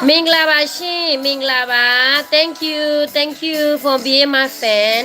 မင်္ဂလာပါရှင်, မင်္ဂလာပါ. Thank you, thank you for being my fan.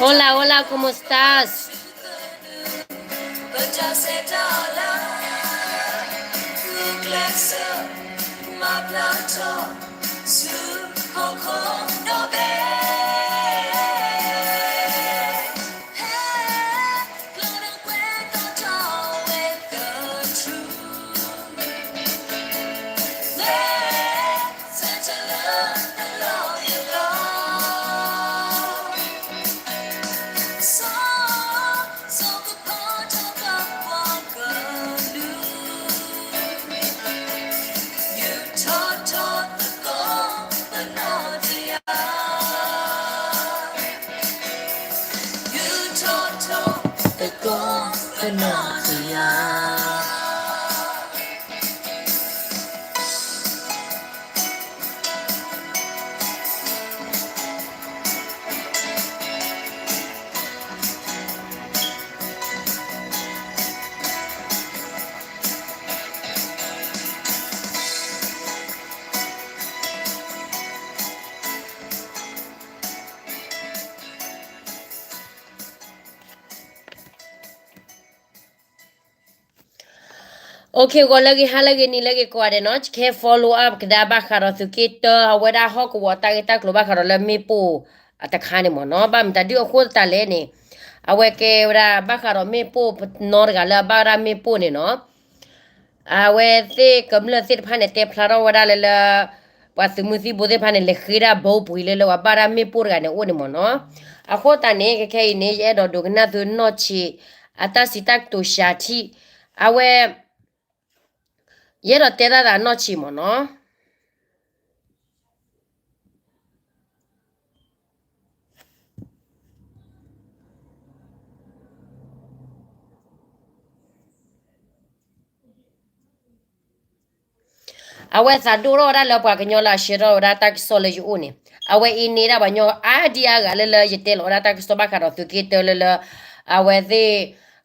โอลา โอลา โคโมสตาส? Okay, ဂီၤလၢအဂ့ၤ ဟါလၢအဂ့ၤ နံၤလၢအဂ့ၤ ကိးဂၤဒဲးနီၤ, ယကဟဲ follow up ကဒါဘၣ်ဃးဒီးသုးက့တၢ အဝဲဒၣ်ဟီၣ်ကဝီၤတၢ်ဂ့ၢ်တၢ်ကျိၤဘၣ်ဃးဒီးလၢမ့ၣ်ပိၢ်အတခါန့ၣ်မ့ၢ်နီၤ, ဘၣ်မတၤဒုအဃိသတးလဲၣ်န့ၣ်, အဝဲကဲဝဲဒၣ်ဘၣ်ဃးဒီးမ့ၣ်ပိၢ်ပနီတဂၤလၢအဘၣ်ဝဲဒၣ်မ့ၣ်ပိၢ်န့ၣ်နီၤ အဝဲသ့ၣ်ကမျၢၢ်သ့ၣ်တဖၣ်န့ၣ် တဲဖျါထီၣ်ဝဲဒၣ်လၢလၢ ပှၤသုးမုၢ်သံၣ်ဘိသ့ၣ်တဖၣ်န့ၣ် လဲၤဃ့ဒၣ်ဘိပှ့ၤလၢလၢပှၤဘၣ်ဝဲဒၣ်မ့ၣ်ပိၢ်တဂၤန့ၣ်အအိၣ်န့ၣ်မ့ၢ်နီၤ. အဃိသတးန့ၣ် ခဲခဲအံၤန့ၣ် ယအဲၣ်ဒိးဒိကနၣ်သုနီၢ်ဆံး အတၢ်စံးတၢ်ကတိၤစှၤထံၣ်, အဝဲ ယအဲၣ်ဒိးတဲတၢ်သးနီၢ်ဆံးမ့ၢ်နီၤ. အဝဲသးဒိၣ်ထီၣ်ဝဲဒၣ်လၢပှၤကညီလၢအဆှၢထီၣ်ဝဲဒၣ်တၢ်ကစီၣ်လၢယအိၣ်န့ၣ်, အဝဲအံၤန့ၢ်ဒၣ်ပှၤကညီအါဒံအါဂၤလၢလၢယတဲလီၤဝဲဒၣ်တၢ်ကစီၣ်ဘၣ်ဃးဒီးသုးက့တၢလၢလၢ အဝဲသ့ၣ်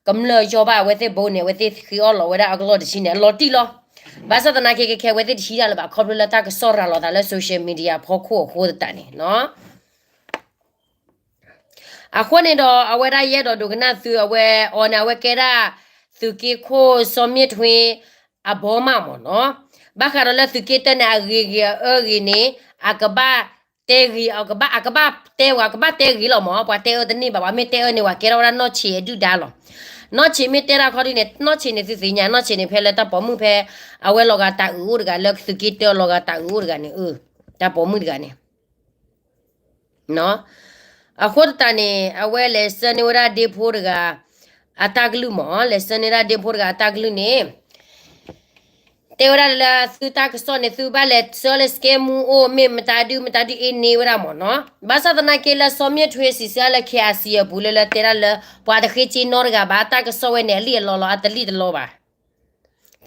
ကမျၢၢ်ယီၢ်ဘၣ်အဝဲသ့ၣ်ဘိန့ၣ် အဝဲသ့ၣ်ဃ့အီၣ်လီၤဝဲဒၣ်အကလီၢ်တဆံန့ၣ် အလီၤတံၢ်လီၤ. ဘၣ်ဆၣ်သနာ်က့ ခဲခဲအဝဲသ့ၣ်တဟံးတၢ်လၢၤဘၣ် ခီဖျိလၢတၢ်ကစီၣ်ရၤလီၤသးလၢ social media ဖီခိၣ်အဃိသတးန့ၣ်နီၤ. အဃိန့ၣ်ဒီး အဝဲဒၣ်ယအဲၣ်ဒိးဒိကနၣ်သု အဝဲအီၤန့ၣ် အဝဲကဲဒၣ် သုးက့ခိၣ်စီၤမ့ၣ်ထွ့ အဘီမးမ့ၢ်နီၤ. ဘၣ်ဃးဒီးလၢသုးက့တၢန့ၣ် အဂ့ၤဂ့ၤအအၢဂ့ၤန့ၣ် အကဘၣ်တဲဂ့ၤ အကဘၣ် အကဘၣ်တဲဝဲ အကဘၣ်တဲဂ့ၤလီၤမ့ၢ် ပှၤတဲအၢတန့ၢ်ဘၣ် ပှၤမ့ၢ်တဲအၢန့ၣ် ပှၤကဲထီၣ်ဝဲဒၣ်နီၢ်ဆံးအဒုၣ်ဒါလီၤ. နီၢ်ဆံးမ့ၢ်တဲတၢ်ခီဒုန့ၣ် နီၢ်ဆံးန့ၣ်သုသ့ၣ်ညါ နီၢ်ဆံးန့ၣ် ဖဲလၢတၢ်ပိာ်မုၣ်ဖဲ အဝဲလီၤဂာ်တၢ်အုးအိၣ်တဂၤ လၢသုးက့တၢလီၤဂာ်တၢ်အုးအိၣ်တဂၤန့ၣ် တၢ်ပိာ်မုၣ်တဂၤန့ၣ် အဃိသတးန့ၣ် အဝဲလဲၤဆှၢန့ၢ်ဝဲဒၣ်ဒ့ဖိတဂၤ အတၢ်ကလုၢ်မ့ၢ် လဲၤဆှၢန့ၢ်ဒၣ်ဒ့ဖိတဂၤအတၢ်ကလုၢ်န့ၣ် တဲဝဲဒၣ်လၢသုတၢ်ကစီၣ်န့ၣ် သုဘၣ်လဲၤဆှၢလၢ scam မူအိၣ် မ့ၢ်မတၤဒုမတၤဒုအ့န့ၢ်ဝဲဒၣ်မ့ၢ်နီၤ. ဘၣ်ဆၣ်သနာ်က့လၢစီၤမ့ၣ်ထွ့စံးဆၢလၢ KIC အပူၤလၢလၢတဲဒၣ်လၢ ပှၤတဃ့က့နီတဂၤဘၣ် တၢ်ကစီၣ်ဝဲန့ၣ် အလံၣ်အလီလီၤ အတလံၣ်တလီဘၣ်.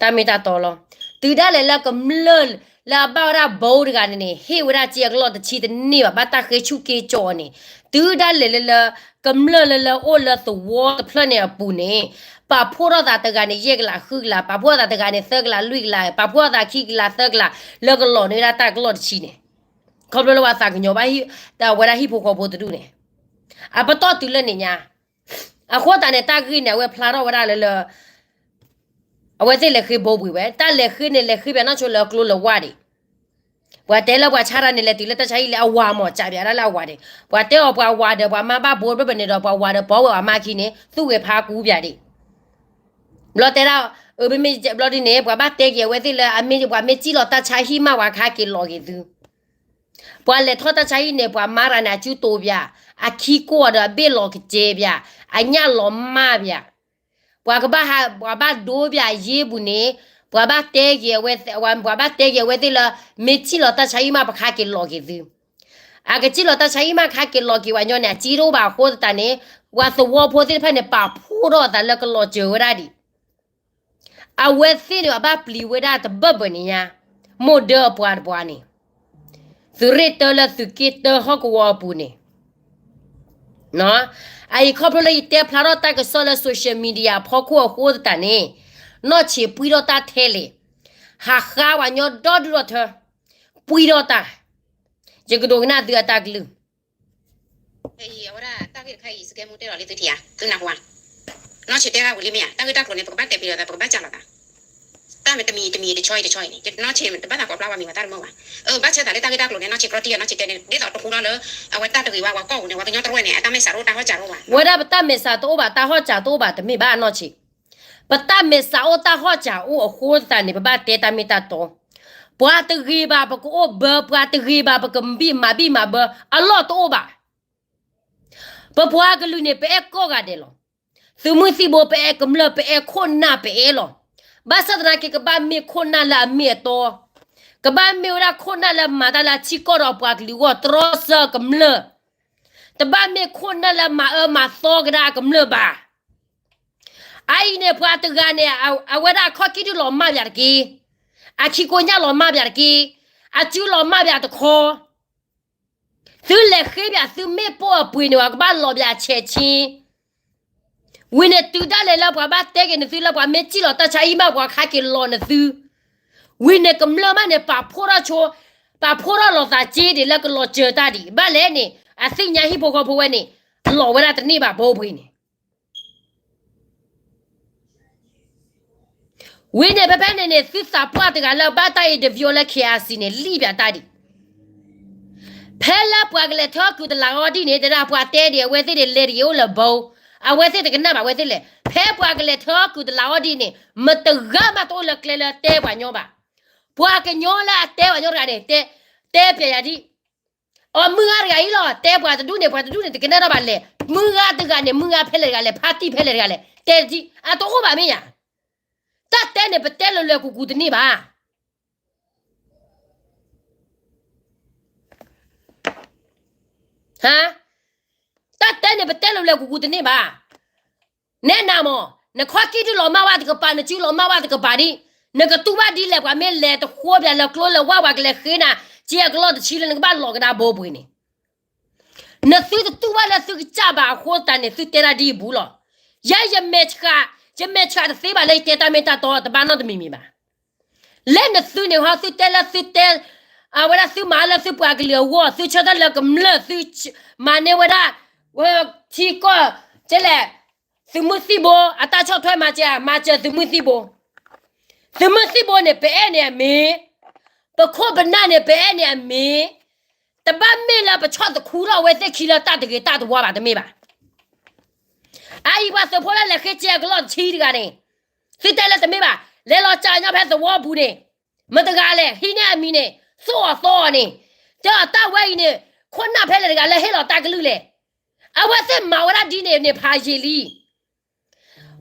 တၢ်မ့ၢ်တၢ်တီလီၤ. တုၤဒၣ်လဲာ်လၢကမျၢၢ်လၢအဘၣ်ဝဲဒၣ်ဘိတဂၤန့ၣ်န့ၣ် ဟ့ၣ်ဝဲဒၣ်က့အကလီၢ်တဆံတန့ၢ်ဘၣ် ဘၣ်တၢ်ဃ့ဆူၣ်က့ကၠီအီၤန့ၣ် တုၤဒၣ်လဲာ်လၢလၢ ကမျၢၢ်လၢလၢအိၣ်လၢသဝီတဖျၢၣ်န့ၣ်အပူၤန့ၣ် ပာ်ဖှိၣ်ထီၣ်သးတဂၤန့ၣ် ယဲၢ်ကလးဃုကလး ပာ်ဖှိၣ်ထီၣ်သးတဂၤန့ၣ် သၢကလးလွံၢ်ကလး ပာ်ဖှိၣ်ထီၣ်သးခံကလးသၢကလး လၢကလီၤန့ၢ်ဝဲဒၣ်တၢ်ကလီၢ်တဆံန့ၣ် ခီဖျိလၢပှၤသးကညီၤဘၣ် ဝဲဒၣ်ဟံၣ်ဖိဃီဖိတဒူၣ်န့ၣ် အပတီၢ်တုၤလၢန့ၣ်ညါ အဃိသတးန့ၣ် တၢ်ဂ့ၢ်န့ၣ် အဝဲဖျါထီၣ်ဝဲဒၣ်လၢလၢ အဝဲသ့ၣ်လဲၤဃ့ဘိပှ့ၤဝဲ တၢ်လဲၤဃ့န့ၣ် လဲၤဃ့ပၠးနီၢ်ဆိလၢအကျိလၢဝါဒံး ပှၤတဲလၢပှၤဆါတၢ်န့ၣ် လဲၤတုၤလၢတၢ်ဆါဟံၣ်လၢအဝၤမ့ၢ် ကးပၠးဒၣ်လၢအဝၤဒံး ပှၤတဲအီၤပှၤဝၤဒီး ပှၤမါဘၣ်ဘိဘၣ်ဘၣ်န့ၣ်ဒီး ပှၤဝၤဒီးပိာ်ဝဲအမါခံန့ၣ် သူၣ်ဂဲၤဖးကူပၠးဒံး ဘျီတဲဒၣ် အၢ မ့မ့ၢ်ဘျီဒ်န့ၣ် ပှၤဘၣ်တဲက့ၤအဝဲသ့ၣ်လၢ အမ့ၢ်ပှၤမ့ၢ်စံၣ်လီၤတၢ်ဆါဟံၣ်မး ပှၤကဟဲက့ၤလီၤက့ၤသု ပှၤလဲၤထီၣ်တၢ်ဆါဟံၣ်န့ၣ် ပှၤမါတဂၤန့ၣ် အစုတိၤပၠး, အခံကိၢ်အီၤဒီးအဘ့ၣ်လီၤကစဲပၠး, အညၣ်လီၤမၢ်ပၠး, ပှၤကဘၣ်ဟး ပှၤဘၣ်ဒိပၠးအယ့ပူၤန့ၣ်, ပှၤဘၣ်တဲက့ၤအဝဲ, ပှၤဘၣ်တဲက့ၤအဝဲသ့ၣ်လၢ မ့ၢ်စံၣ်လီၤတၢ်ဆါဟံၣ်မး ပှၤကဟဲက့ၤလီၤက့ၤသု, အကစံၣ်လီၤတၢ်ဆါဟံၣ်မး ကဟဲက့ၤလီၤက့ၤပှၤညီန့ၣ် အစ့တအိၣ်ဘၣ်အဃိသတးန့ၣ်, ပှၤသဝီဖိသ့ၣ်တဖၣ်န့ၣ် ပာ်ဖှိၣ်ထီၣ်အသးလၢကလီၤစၢၤဝဲဒၣ်ဒံး အဝဲသ့ၣ်န့ၣ် အဘၣ်ပျံၤဝဲဒၣ်တဘၢၣ်ဘၢၣ်န့ၣ်ညါ, မိၢ်ဒၢအပှၤတပှၤန့ၣ်, သုးရ့ၣ်တၢလၢသုးက့တၢဟီၣ်ကဝီၤအပူၤန့ၣ်, အအံၤခီဖျိလၢယတဲဖျါထီၣ်တၢ်ကစီၣ်လၢ social media ဖီခိၣ်အဃိသတးန့ၣ်, နီၢ်ဆံးပှံၢ်ထီၣ်တၢ်ထဲလဲၣ်, ဟးဃါပှၤညီဒီဒူၣ်ဒီထၢ, ပှံၢ်ထီၣ်တၢ်, ယကဒိကနၣ်သုအတၢ်ကလုၢ် အံၤ အဝဲဒၣ်တၢ်ဂ့ၢ်တခါအံၤ စကဲမူတဲလီၤလံသုထံၣ်ဧါ, သုနၢ်ဟူဧါ, နီၢ်ဆံးတဲဒၣ်ဝံၤလံမ့ၢ်ဧါ, တၢ်ဂ့ၢ်တၢ်ကျိၤန့ၣ် ပကဘၣ်တဲပျံၤလိာ်သး ပကဘၣ်စၢ်လိာ်သး, တၢ်မ့ၢ်တမံၤတမံၤတဆီအံၤတဆီအံၤန့ၣ် နီၢ်ဆံးတဘၣ်သးကိးပျၢ်ဝဲမံၤဝဲတၢ်တမုာ်ဘၣ်, အၢ ဘၣ်ဆၣ်သးလၢတၢ်ဂ့ၢ်တၢ်ကျိၤန့ၣ် နီၢ်ဆံးကြီတံၢ်အီၤ နီၢ်ဆံးတဲန့ၣ် ဒ်သိးတဟူထီၣ်လၢ အဝဲတၢ်တဂ့ၤဝဲ ပှၤကီၢ်ပူၤန့ၣ် ပှၤကညီတရူၢ်န့ၣ် အတၢ်မဲာ်ဆှးတအိၣ်တၢ်ဟီၣ်စၢ်တအိၣ်ဘၣ်, ဝဲဒၣ်ပတၢ်မဲာ်ဆှးတအိၣ်ဘၣ်တၢ်ဟီၣ်စၢ်တအိၣ်ဘၣ်တမ့ၢ်ဘၣ်နီၢ်ဆံး ပတၢ်မဲာ်ဆှးအိၣ်တၢ်ဟီၣ်စၢ်အိၣ်အဃိသတးန့ၣ် ပဘၣ်တဲတၢ်မ့ၢ်တၢ်တီ, ပှၤတဂ့ၤဘၣ်ပကအိၣ်ဘၢ ပှၤတဂ့ၤဘၣ်ပကဘံၣ်မၤဘံၣ်မၤဘၢ အလီၢ်တအိၣ်ဘၣ်, ပပှၤကလုာ်န့ၣ် ပအဲၣ်ကိးဂၤဒဲးလီၤ, သုးမုၢ်သံၣ်ဘိ ပအဲၣ်ကမျၢၢ် ပအဲၣ်ခိၣ်နၢ်ပအဲၣ်လီၤ, ဘၣ်ဆၣ်သနာ်က့ ကဘၣ်မ့ၢ်ခိၣ်နၢ်လၢအမ့ၢ်အတီ, ကဘၣ်မ့ၢ်ဝဲဒၣ်ခိၣ်နၢ်လၢမၤတၢ်လၢအထံကီၢ်ဒီးပှၤကလုာ်အဂီၢ် တြီဆၢကမျၢၢ် တဘၣ်မ့ၢ်ခိၣ်နၢ်လၢမၤအၢမၤသီကဒါကမျၢၢ်ဘၣ်. အအံၤန့ၣ် ပှၤတဂၤန့ၣ် အဝဲဒၣ်အခီၣ်ကံၢ်ဒုလီၤမၢ်ပၠးတက့ၢ်, အခံကိညၣ်လီၤမၢ်ပၠးတက့ၢ်, အစုလီၤမၢ်ပၠးတခီ, သုလဲၤဃ့ပၠးသုမ့ၣ်ပိၢ်အပှ့ၤန့ၣ် ပှၤကဘၣ်လီၤပၠးဆဲးဆ့ ဝံၤန့ၣ်တုၤဒၣ်လဲာ်လၢပှၤဘၣ်တဲက့ၤနသုလၢပှၤမ့ၢ်စံၣ်လီၤတၢ်ဆါဟံၣ်မး ပှၤကဟဲက့ၤလီၤနသု, ဝံၤန့ၣ်ကမျၢၢ်မးန့ၣ် ပာ်ဖှိၣ်ထီၣ်ဆိ, ပာ်ဖှိၣ်ထီၣ်လီၤသးစ့ဒံးလၢကလီၤစၢၤတၢ်ဒံး ဘၣ်လဲၣ်န့ၣ် အသ့ၣ်ညါဟံၣ်ဖိဃီဖိဝဲန့ၣ် လီၤဝဲဒၣ်တန့ၢ်ဘၣ်ဘိပှ့ၤန့ၣ် ဝံၤန့ၣ် ဖဲဖဲန့ၣ်န့ၣ် သုသးပှၢ်တဂၤလၢဘၣ်တၢ် interview လၢ KIC န့ၣ် လံၣ်ပၠးတၢ်ဒံး, ဖဲလၢပှၤကလဲၤထၢကုၢ်တလးအီၤဒ်န့ၣ် တဲဒၣ်ပှၤတဲဒံးအဝဲသ့ၣ်န့ၣ် လဲၤတဂ့ၤအိၣ်လၢဘိ, အဝဲသ့ၣ်တကနၣ်ဘၣ်ဝဲသ့ၣ်လဲၣ်, ဖဲပှၤကလဲၤထၢကုၢ်တလးအီၤဒ်န့ၣ် မတဂၤမးတအိၣ်လၢကျဲလၢတဲပှၤညီဘၣ်. ပှၤကညီလၢအတဲပှၤညီတဂၤန့ၣ် တဲပၠးယၤဒ် အီၤမုၢ်ဂၤတဂၤအံၤလီၤ, တဲပှၤတဒူၣ်န့ၣ် ပှၤတဒူၣ်န့ၣ် တကနၣ်တၢ်ဘၣ်လဲၣ်, မုၢ်ဂၤတဂၤန့ၣ် မုၢ်ဂၤဖဲလဲၣ်တဂၤလဲၣ်, ဖါတံၢ်ဖဲလဲၣ်တဂၤလဲၣ်, တဲတထံၣ် အတအိၣ်ဘၣ်မ့ၢ်ယၤ. တၢ်တဲန့ၣ် ပတဲလၢာ်လၢာ်ကူၣ်ကူၣ်တန့ၢ်ဘၣ်. ဟါ, တၢ်တဲန့ၣ် ပတဲလၢာ်လၢာ်ကူၣ်ကူၣ်တန့ၢ်ဘၣ်. နဲနၤမး, နခီၣ်ကံၢ်ဒုလီၤမၢ်ဝဲတကပၤ, နစုလီၤမၢ်ဝဲတကပၤဒံး, နကတူၢ်ဘၣ်ဒ်လဲၣ်, ပှၤမ့ၢ်လဲၤတဃိပၠးလၢကျိလၢဝါ ပှၤကလဲၤဃ့နၤ က့အကလီၢ်တဆံလၢနကဘၣ်လီၤကဒါဘိပှ့ၤန့ၣ် နသုတတူၢ်ဘၣ်လၢသုကစၢ်ဘၣ်အဃိသတးန့ၣ် သုတဲတၢ်ဒ်အံၤအပူၤလီၤ. ယဲယမဲာ်ဆှး, ယမဲာ်ဆှးတသ့ဘၣ်လၢယတဲတၢ်မ့ၢ်တၢ်တီတဘၣ်နီတမံၤမံၤဘၣ်. လၢနသုန့ၣ်ဟီ သုတဲလၢသုတဲ, အဝဲဒၣ်သုမၤလၢသုပှၤကလုာ်အဂီၢ်, သုဆၢထၢၣ်လၢကမျၢၢ်, သုမၤန့ၢ်ဝဲဒၣ်, ဝဲထံကီၢ်, ကဲလဲၣ်, သုးမုၢ်သံၣ်ဘိ, အတၢ်ဆီၣ်ထွဲမၤစၢၤ, မၤစၢၤသုးမုၢ်သံၣ်ဘိ. သုးမုၢ်သံၣ်ဘိန့ၣ် ပအဲၣ်န့ၢ်အမ့ၢ်, ပခိၣ်ပနၢ်န့ၣ် ပအဲၣ်န့ၢ်အမ့ၢ်, တဘၣ်မ့ၢ်လၢပဆီၣ်သခူထီၣ်အဝဲသ့ၣ်ခံလၢတၢ်တဂ့ၤတၢ်တဝါဘၣ်တမ့ၢ်ဘၣ်. အအံၤပှၤသုးဖိလၢလဲၤဃ့က့အကလီၢ်တဆံတဂၤန့ၣ်, သုတဲလၢတမ့ၢ်ဘၣ်, လဲၤလီၤစၢ်ညီဖဲသဝီပူၤန့ၣ်, မတဂၤလဲၣ်, ဟံးန့ၢ်အမံၤန့ၣ်, သိၣ်အီၤသီအီၤန့ၣ်, တဲအီၤတၢ်ဝဲအံၤန့ၣ်, ခိၣ်နၢ်ဖဲလဲၣ်တဂၤလၢဟ့ၣ်လီၤတၢ်ကလုၢ်လဲၣ်. အဝဲသ့ၣ်မၤဝဲဒၣ်ဒ်န့ၣ်န့ၣ်ဖးယံာ်လံ.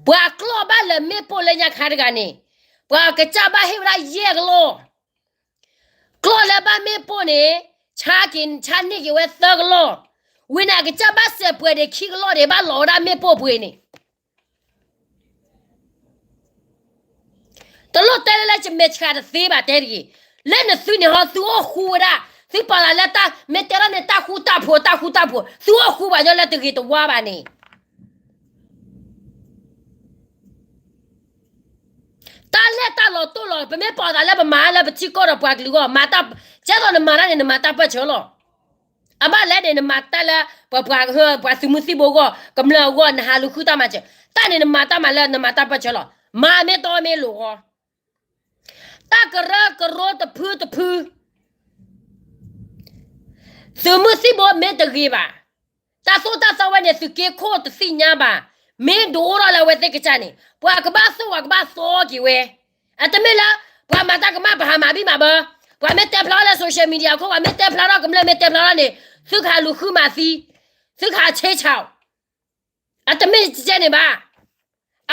ပှၤကျီၢ်ဘၣ်လၢမ့ၣ်ပိၢ်လၢညါခါတဂၤန့ၣ်, ပှၤကစၢ်ဘၣ်ဟ့ၣ်ဝဲဒၣ်ယဲၢ်ကလီၢ်, ကျီၢ်လၢဘၣ်မ့ၣ်ပိၢ်န့ၣ် ဆါက့ၤ ဆါန့ၢ်က့ၤဝဲသၢကလီၢ်, ဝံၤန့ၣ် အကစၢ်ဘၣ်စဲးပှဲၤဒံးခံကလီၢ်ဒံး ဘၣ်လီၤဝဲဒၣ်မ့ၣ်ပိၢ်ပှ့ၤန့ၣ် တလိၣ်တဲလၢလၢယမဲာ်ဆှးတသ့ဘၣ်တဲတဂ့ၤ, လၢနသုန့ၣ်ဟီ သုအိၣ်ဃူဝဲဒၣ်, သုပာ်သးလၢတၢ်မ့ၢ်တဲထီၣ်န့ၣ် တၢ်ဃူတၢ်ဖိး တၢ်ဃူတၢ်ဖိး သုအိၣ်ဃူဘၣ်ညီလၢတဂ့ၤတဝါဘၣ်န့ၣ် တၢ်လဲၢ်တၢ်လီၤတိၢ်လီၤ ပမ့ၢ်ပာ်သးလၢပမၤလၢပထံကီၢ်ဒီးပှၤကလုာ်အဂီၢ် မၤတၢ်, ကဲသိးနမၤတၢ်န့ၣ် နမၤတၢ်ပၢၢ်ဆၢလီၤ. အဘၣ်လဲၣ်န့ၣ် နမၤတၢ်လၢ ပှၤ, ပှၤသုးမုၢ်သံၣ်ဘိအဂီၢ် ကမျၢၢ်အဂီၢ် နဟးလူၤဃုတၢ်မၤစၢၤ, တၢ်န့ၣ်နမၤတၢ်မၤလၢနမၤတၢ်ပၢၢ်ဆၢလီၤ. မၤမ့ၢ်တီမ့ၢ်လိၤဃီ တၢ်ကရၢကရိတဖုတဖု သုးမုၢ်သံၣ်ဘိမ့ၢ်တဂ့ၤဘၣ်, တၢ်သိၣ်တၢ်သီဝဲန့ၣ် သုးက့ခိၣ်တသ့ၣ်ညါဘၣ်, မ့ၢ်ဒိးအိၣ်ထီၣ်လၢအဝဲသ့ၣ်ကစၢ်န့ၣ် ပှၤကဘၣ်သိၣ် ပှၤကဘၣ်သီက့ၤဝဲ, အတမ့ၢ်လၢ ပှၤမၤတၢ်ကမၣ်ပဟးမၤဘံၣ်မၤဘၢ, ပှၤမ့ၢ်တဲဖျါထီၣ်လၢ social media ခိၣ် ပှၤမ့ၢ်တဲဖျါထီၣ် ကမျၢၢ်မ့ၢ်တဲဖျါထီၣ်န့ၣ် သုကဟးလူၤဃုမၤသံ, သုကဟးဆ့ဆး အတမ့ၢ်ကဲန့ၣ်ဘၣ်.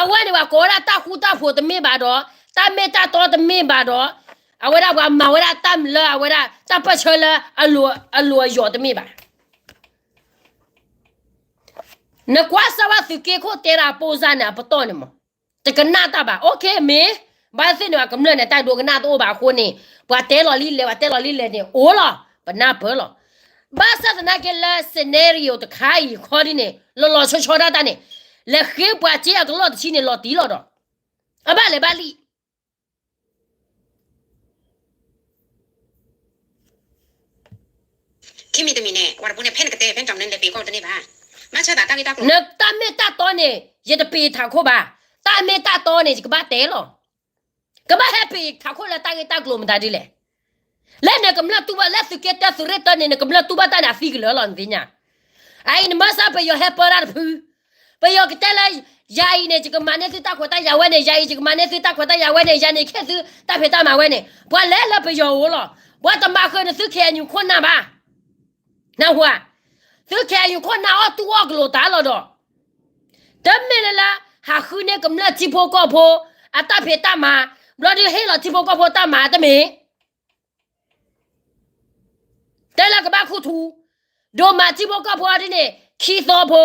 အဝဲန့ၣ်ပှၤကိးဝဲဒၣ်တၢ်ဃူတၢ်ဖိးတမ့ၢ်ဘၣ်ဒီး တၢ်မ့ၢ်တၢ်တီတမ့ၢ်ဘၣ်ဒီး အဝဲဒၣ်ပှၤမၤဝဲဒၣ်တၢ်လၢအဝဲဒၣ် တၢ်ပၢၢ်ဆၢလၢ အလိၤအယိာ်တမ့ၢ်ဘၣ်. နကွၢ်စၢ်ဝဲသုးက့ခိၣ်တဲဒၣ်အပိၢ်စၢ်န့ၣ် အပတီၢ်န့ၣ်မး တကနၣ်တၢ်ဘၣ်. အိၣ်ခ့ မ့ၢ် ဘၣ်သ့ၣ်န့ၣ် ပှၤကမျၢၢ်န့ၣ် တၢ်ဒိကနၣ်တအိၣ်ဘၣ်အဃိန့ၣ် ပှၤတဲလီၤလံလဲၣ် ပှၤတဲလီၤလံလဲၣ်န့ၣ် အိၣ်လီၤ ပနၢ်ပၢၢ်လီၤ. ဘၣ်ဆၣ်သနာ်က့လၢ scenario တခါအံၤခီဒ်န့ၣ် လီၤလီၤဆီဆီဒၣ်တၢ်န့ၣ် လဲၤဃ့ပှၤစ့အကလီၢ်တဆံန့ၣ် လီၤတံၢ်လီၤဒီး အဘၣ်လဲၤဘၣ်လံ ခံမံၤတမံၤန့ၣ် ပှၤတဘိန့ၣ် ဖဲနကတဲ ဖဲနတၢ်မနုၤလဲၤပ့ၤကီၢ်တန့ၢ်ဘၣ်. မ့ၢ်ဆၢသးတၢ်ဂ့ၢ်တၢ်ကျိၤ နတၢ်မ့ၢ်တၢ်တီန့ၣ် ယတပ့ၤထးခိၣ်ဘၣ်. တၢ်မ့ၢ်တၢ်တီန့ၣ် ယကဘၣ်တဲလီၤ. ကဘၣ်ဟဲပ့ၤထးခိၣ်လၢတၢ်ဂ့ၢ်တၢ်ကျိၤမတၤဒ်လဲၣ်. လၢနကမျၢၢ်တူၢ်ဘၣ် လၢသုးက့တၢသုးရ့ၣ်တၢန့ၣ် နကမျၢၢ်တူၢ်ဘၣ်တၢ်န့ၣ် အသံကလၢာ်လီၤ နသ့ၣ်ညါ. အအံၤနမ့ၢ်စၢ် ပယီၤဟဲပၢတၢ်တဖု ပယီၤကတဲလၢ ယၤအံၤန့ၣ် ယကမၤန့ၢ်သုတၢ်ခွဲးတၢ်ယာ်ဝဲန့ၣ် ယၤအံၤ ယကမၤန့ၢ်သုတၢ်ခွဲးတၢ်ယာ်ဝဲန့ၣ် ယၤန့ၣ် ခ့သုတၢ်ဖံးတၢ်မၤဝဲန့ၣ် ပှၤလဲၤလၢပယီၤအအိၣ်လီၤ. ပှၤတမၤဃုာ်နသု KNU ခိၣ်နၢ်ဘၣ်. နၢ်ဟူဧါ. သု KNU ခိၣ်နၢ်အီၣ်တူၢ်အီၣ်ကလိာ်သးလီၤဒီး တမ့ၢ်လၢလၢ ဟးဃုန့ၢ်ကမျၢၢ်ထံဖိကီၢ်ဖိ အတၢ်ဖံးတၢ်မၤ ဘျီဒုးဟ့ၣ်လီၤထံဖိကီၢ်ဖိတၢ်မၤတမ့ၢ် တဲလၢကဘၣ်ခူၣ်ထူ, ဒိးမၤထံဖိကီၢ်ဖိဒ်န့ၣ် ခံသီဖိ,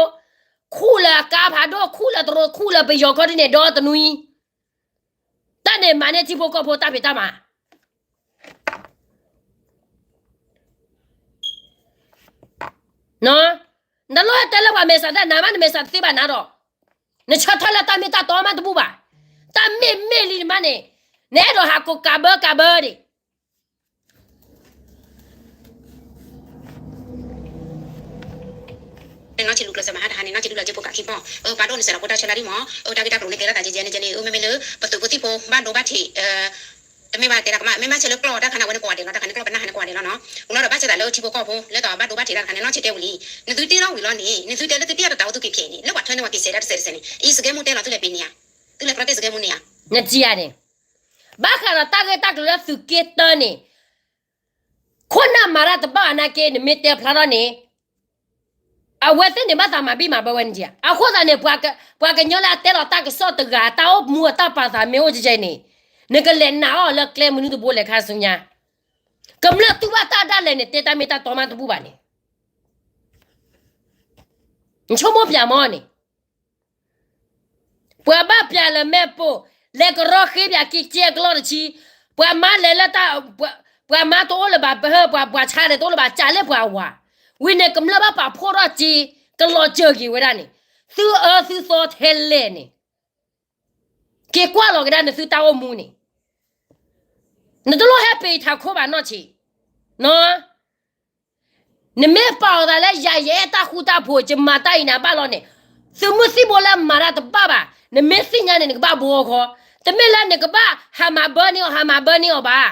ခူၣ်လၢအကါဖးဒိၣ် ခူၣ်လၢတရူး ခူၣ်လၢပယီၤခီဒ်န့ၣ် ဒီတနွံ, တၢ်န့ၣ်မၤန့ၢ်ထံဖိကီၢ်ဖိတၢ်ဖံးတၢ်မၤ နတလိၣ်ဟဲတဲလၢပှၤမဲာ်ဆှးတၢ်နၤမး နမဲာ်ဆှးတသ့ဘၣ်နၤဒီး, နဆၢထၢၣ်လၢတၢ်မ့ၢ်တၢ်တီမးတဘူၣ်ဘၣ်, တၢ်မ့ၢ်မ့ၢ်လံနမးန့ၣ်, နအဲၣ်ဒိးဟးကိးကးဘၢကးဘၢဒံး နီၢ်ဆံးလူၤကျဲးစၢးမၤဟါတဟါန့ၣ် နီၢ်ဆံးလူၤလၢက့ဖိကးခံပီၢ်, ပဘၣ်ဒိၣ်န့ၢ်စဲးဒီးဖိတၢ်ဆၢလၢဒ်မး, တၢ်ဂ့ၢ်တၢ်ကျိၤန့ၣ် ကဲထီၣ်သးကဲကဲန့ၣ်ကဲန့ၣ် မ့မ့ၢ်လၢ ပသုးဖိသံၣ်ဖိဘၣ်ဒိဘၣ်ထံး, တမ့ၢ်ဘၣ်တဲဒၣ်ကမၣ် မ့ၢ်မ့ၢ်ဆဲးလၢကျီၢ်တၢ်ခါန့ၣ် အဝဲန့ၣ်ကိးဂၤဒဲးလီၤ တၢ်ခါန့ၣ်ကျီၢ်ပနၢ်ဟါန့ၣ်ကိးဂၤဒဲးလီၤနီၤ, ဝံၤလီၤဒီးဘၣ်ဆၢသးလၢထံဖိကီၢ်ဖိ လၢတၢ်ဘၣ်ဒိဘၣ်ထံးတၢ်တခါန့ၣ် နီၢ်ဆံးတဲဝံၤလံ, နသုတဲထီၣ်ဝံၤလီၤန့ၣ် နသုတဲလၢသုတဲအတၢ်တၢ်အိၣ်သုက့ၤဖျဲးန့ၣ် လၢပှၤထၢန့ၢ်ဝဲက့ၤစဲးတၢ်တစဲးတစဲးန့ၣ် အံၤစကဲမူတဲလီၤသုလဲၤပ့ၤန့ၢ်ဧါ, သုလဲၤကျီတဲစကဲမူန့ၢ်ဧါ, နတံၤဧါန့ၣ် ဘၣ်ဃးဒီးတၢ်ဂ့ၢ်တၢ်ကျိၤလၢသုးက့တၢန့ၣ် ခိၣ်နၢ်မၤတၢ်တဘၣ်အနာ်က့ နမ့ၢ်တဲဖျါထီၣ်န့ၣ်, အဝဲသ့ၣ်န့ၣ်ဘၣ်သးမၤဘံၣ်မၤဘၢဝဲန့ၣ်ဧါ, အဃိသတးန့ၣ် ပှၤကညီလၢအတဲလီၤတၢ်ကစီၣ်တဂၤ တၢ်အိၣ်မူအတၢ်ပာ်သးမ့ၢ်အိၣ်ကဲကဲန့ၣ်, နကလဲၤနာ်အီၤလၢကျဲမနုၤတဘိလဲၣ်ခါဆူညါ, ကမျၢၢ်တူၢ်ဘၣ်တၢ်ဒၣ်လဲာ်န့ၣ် တဲတၢ်မ့ၢ်တၢ်တီမးတဘူၣ်ဘၣ်န့ၣ်, နဆိကမိၣ်ပၠးမီၢ်န့ၣ် ပှၤဘၣ်ပျးလၢမဲာ်ပိၢ်, လဲၤကရီဃ့ပၠးက့ၤကဲကလီၢ်တဆံ, ပှၤမါလဲၤလၢတၢ်, ပှၤမါတအိၣ်လၢၤဘၣ် ပှၤဆါလဲၤတအိၣ်လၢၤဘၣ် ကးလၢပှၤဝၤ, ဝံၤန့ၣ်ကမျၢၢ်ဘၣ်ပာ်ဖှိၣ်ထီၣ်က့ၤ ကလီၤစၢၤက့ၤဝဲဒၣ်န့ၣ်, သုအၢသုသီထဲလဲၣ်န့ၣ်, က့ၤကွၢ်လီၤကဒါနသုတၢ်အိၣ်မူန့ၣ်, နတလိၣ်ဟဲပ့ၤထးခိၣ်ဘၣ်နီၢ်ဆံး, နမ့ၢ်ပာ်အီၤသးလၢယၤယအဲၣ်တၢ်ဃူတၢ်ဖိး ယမၤတၢ်အံၤန့ၣ်ဘၣ်လီၤန့ၣ်, သုးမုၢ်သံၣ်ဘိလၢမၤတၢ်တဘၣ်ဘၣ်, နမ့ၢ်သ့ၣ်ညါန့ၣ် နကဘၣ်ဘှီဃီ, တမ့ၢ်လၢနကဘၣ်ဟးမၤဘၢန့ၢ်အီၤ ဟးမၤဘၢန့ၢ်အီၤဘၣ်.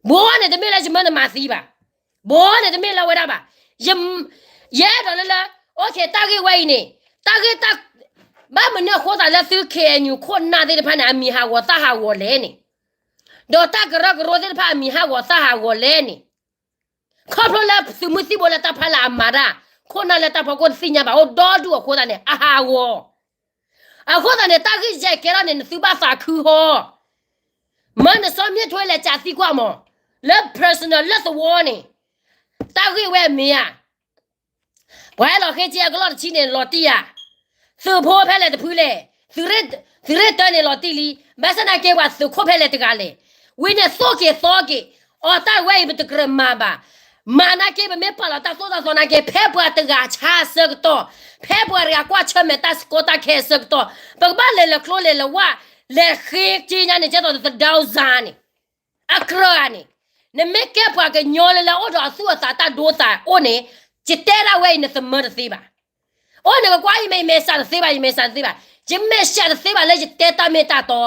ဘှီန့ၣ်တမ့ၢ်လၢယမၢနမၤသံဘၣ်, ဘှီန့ၣ်တမ့ၢ်လၢဝဲဒၣ်ဘၣ်, ယအဲၣ်ဒိးလၢလၢ, အိၣ်ခ့ တၢ်ဂ့ၢ်ဝဲအံၤန့ၣ်, တၢ်ဂ့ၢ်တၢ်, ဘၣ်မနုၤအဃိသတးလၢသု KNU ခိၣ်နၢ်သ့ၣ်တဖၣ်န့ၣ် အမံၤဟးဂီၤသၣ်ဟးဂီၤလဲၣ်န့ၣ်, ဒီးတၢ်ကရၢကရိသ့ၣ်တဖၣ်အမံၤဟးဂီၤသၣ်ဟးဂီၤလဲၣ်န့ၣ်, ခီဖျိလၢသုးမုၢ်သံၣ်ဘိလၢတၢ်ဖီလာ်အမၤတၢ်, ခိၣ်နၢ်လၢတၢ်ဖီခိၣ်တသ့ၣ်ညါဘၣ် အိၣ်ဒီဒူၣ်အဃိသတးန့ၣ် အဟးဂီၤ, အဃိသတးန့ၣ် တၢ်ဂ့ၢ်ယဲၢ်ကဲထီၣ်န့ၣ် နသုဘၣ်သးခုဃီ မၢနစီၤမ့ၢ်ထွဲလဲၤစးသံကွၢ်မး, လၢ personal လၢသဝီန့ၣ်, တၢ်ဂ့ၢ်ဝဲအမ့ၢ်ဧါ. ပှၤဟဲလီၤဃ့က့အကလီၢ်တဆံန့ၣ် လီၤတံၢ်ဧါ. သုးဖိဖဲလဲၣ်တဖုလဲၣ်, သုးရ့ၣ်တၢန့ၣ်လီၤတံၢ်လံ, ဘၣ်ဆၣ်သနာ်က့ပှၤသုးခိၣ်ဖဲလဲၣ်တဂၤလဲၣ်. ဝံၤန့ၣ်သိၣ်က့ၤသီက့ၤ, အီၤတၢ်ဝဲအံၤပတကြၢးမၤဘၣ်. မၤနာ်က့ပမ့ၢ်ပာ်လီၤတၢ်သိၣ်တၢ်သီနာ်က့ ဖဲပှၤတဂၤဆါအဆၢကတီၢ်, ဖဲပှၤတဂၤကွၢ်ဆၢၣ်မဲာ်တၢ်ကီတၢ်ခဲအဆၢကတီၢ်, ပကဘၣ်လဲၤလၢကျိလဲၤလၢဝၣ်, လဲၤဃ့က့ညါန့ၣ် ကဲသိးသဒၢစါန့ၣ် အကြၢးဧါန့ၣ်, နမ့ၢ်ကဲပှၤကညီလၢလၢအိၣ်ဒီးအသူၣ်အသးတၢ်ဒိသးအိၣ်န့ၣ်, ယတဲဒၣ်ဝဲအံၤနသမၢတသ့ဘၣ်. အိၣ်နကကွၢ်အံၤမ့ၢ် ယမဲာ်ဆှးတသ့ဘၣ်, ယမဲာ်ဆှးတသ့ဘၣ်, ယမဲာ်ဆှးတသ့ဘၣ်လၢယတဲတၢ်မ့ၢ်တၢ်တီ,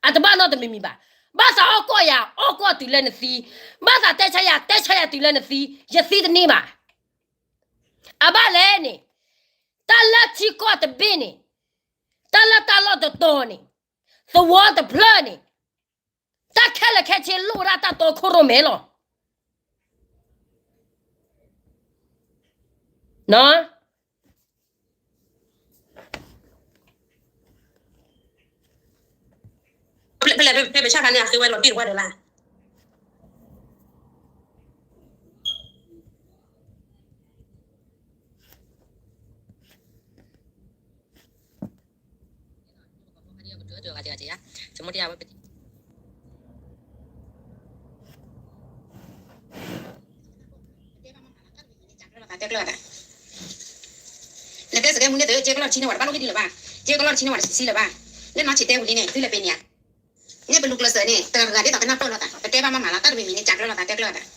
အတဘၣ်နီတမံၤမံၤဘၣ်. ဘၣ်သးအီၣ်ကီၢ်ယၤ, အီၣ်ကီၢ်တုၤလၢနသံ, ဘၣ်သးတဲဆါယၤ, တဲဆါယၤတုၤလၢနသံ, ယသံတန့ၢ်ဘၣ်. အဘၣ်လဲၣ်န့ၣ်, တၢ်လၢထံကီၢ်တဘ့ၣ်န့ၣ်, တၢ်လၢတၢ်လီၢ်တတီၤန့ၣ်, သဝီတဖျၢၣ်န့ၣ်, တၢ်ခဲလၢာ်ခဲဆ့လိၣ်ဝဲဒၣ်တၢ်တီခိၣ်ရိၣ်မဲလီၤ. ဖဲလဲၣ်ဖဲပဆၣ်ခါန့ၣ် အဃ့ဝဲလီၤတံၢ်တပှၢ်ဒီးလၢ နတဲစကဲမူန့ၣ်သု ကဲကလီၢ်တဆံန့ၣ် ဝဲတဘၣ်လိၣ်ဘ့ၣ်ဒံးလၢၤဘၣ်, ကဲကလီၢ်တဆံန့ၣ် ဝဲတဆံလၢၤဘၣ်, လၢနီၢ်ဆံးတဲဝံၤလံန့ၣ် သုလဲၤပဲာ်န့ၢ်ဧါ, န့ၣ်ပလူၤကျဲးစၢးန့ၣ် တဂၤဂၤဒ်သိးကနၢ်ပၢၢ်လိာ်သး ပတဲဘၣ်မးမးလီၤ တၢ်တမံၤမံၤန့ၣ် ကးကျၢလိာ်သး တဲကျၢလိာ်သး